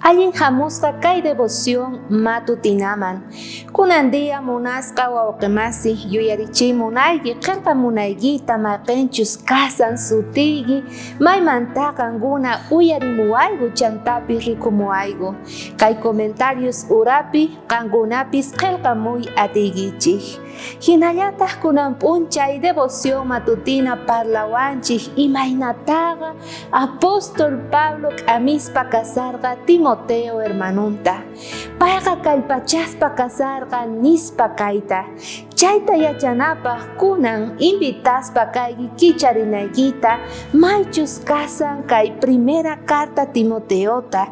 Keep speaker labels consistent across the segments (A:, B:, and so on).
A: Allin hamusqa kay devoción matutinaman. Kunan día munasqa wawqimasi yuyarichiy munayki qillqa munaykita mayqinchus kasan sutiyki maymanta qankuna uyarimuwayku chantapis rikumuwayku. Kay comentarios urapi qankunapis qillqamuy atiykichik. Jinallataj kunan p'unchay devoción matutina parlawanchik imaynataqa apóstol Pablo k'amispa kasarqa Timoteo hermanonta. Payqa kallpachaspa kasarqa nispa kayta. Chayta yachanapaj kunan invitaspa kayki kicharinaykita maychus kasan kay primera carta Timoteota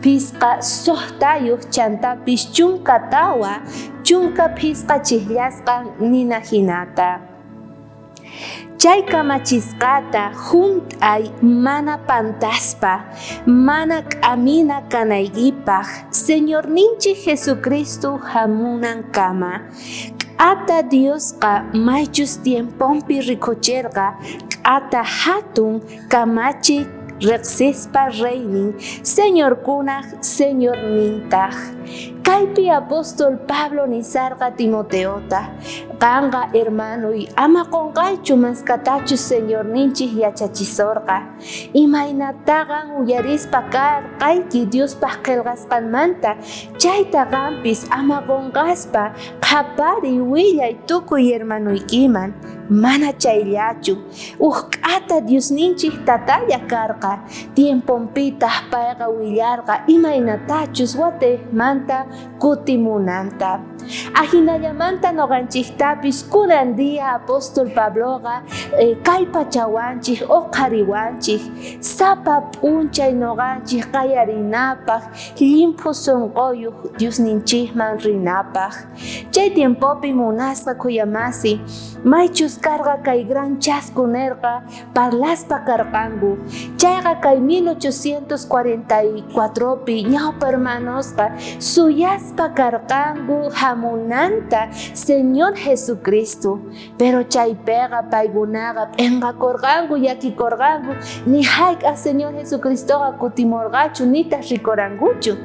A: 5, 6 chantapis 14 15 chijllasqan nina hinata. Chay kamachisqata junt'ay mana pantaspa, mana k'amina kanaykipaj, Señorninchik Jesucristo hamunankama. K'ata Diosqa maychus tiemponpi rikucherqa k'ata hatun kamachi riqsispa reynin, Señorkunaj Señornintaj. Kaypi apóstol Pablo nisarqa Timoteota, qanqa hermanoy ama qonqaychu maskatachus Señorninchik yachachisorqa. Imaynataqa uyarispa karqayki Diospaj qillqasqanmanta, chayta qampis ama qonqaspa qhapariy willay tukuy hermanuykiman. Mana chayllachu, uj k'ata Diosninchik tatalla karqa, tiemponpitaq payqa willarqa imaynatachus watejmanta kutimunanta. Ajinallamanta noqanchiktapis kunan día apóstol Pabloqa kallpachawanchik uqhariwanchik sapa p'unchay noqanchik qayarinapaj llimphu sunquyuq Diosninchikman rinapaj. Chay tiempopi munasqa khuyamasi maychus karqa kay gran chasco nerqa parlaspa karqanku. Chayqa kay 1844pi ñawpa hermanosqa suyaspa karqanku hamunanta Señor Jesucristo. Pero chaypiqa paykunaqa p'inqakurqanku, llakikurqanku, ni hayk'aq Señor Jesucristoqa kutimurqachu nitaq rikurankuchu.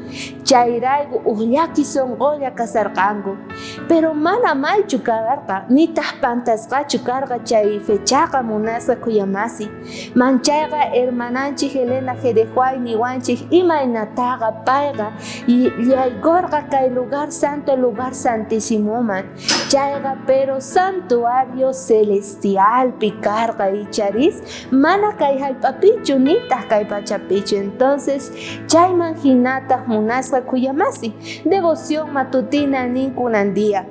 A: Chayrayku uj llaki sunqulla kasarqanku. Pero mana malchu karqa, nitaq pantasqachu karqa chay fechaqa munasqa khuyamasi. Manchayqa hermananchik Elena G. de White niwanchik imaynataqa payqa yaykurqa kay lugar santo, lugar santísimoman. Chayqa pero santuario celestialpi karqa icharis mana kay hallp'apichu nitaq kay pachapichu. Entonces chayman hinataq munasqa khuyamasi devoción matutina nin kunan día.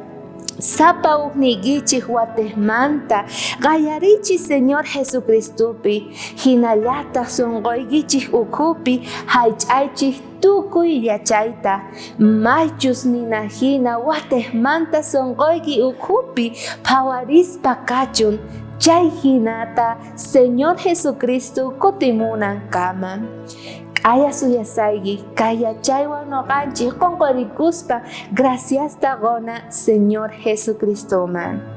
A: Sapa ujniykichik watejmanta qayarichik Señor Jesucristopi, hinallataq sunquykichik ukhupi haych'aychik tukuy yachayta, maychus nina hina watejmanta sunquyki ukhupi phawarispa kachun, chay hinata Señor Jesucristo kutimunankama. K'aya suyasayki kay yachaywan noqanchik qunqurikuspa graciasta quna Señor Jesucristoman.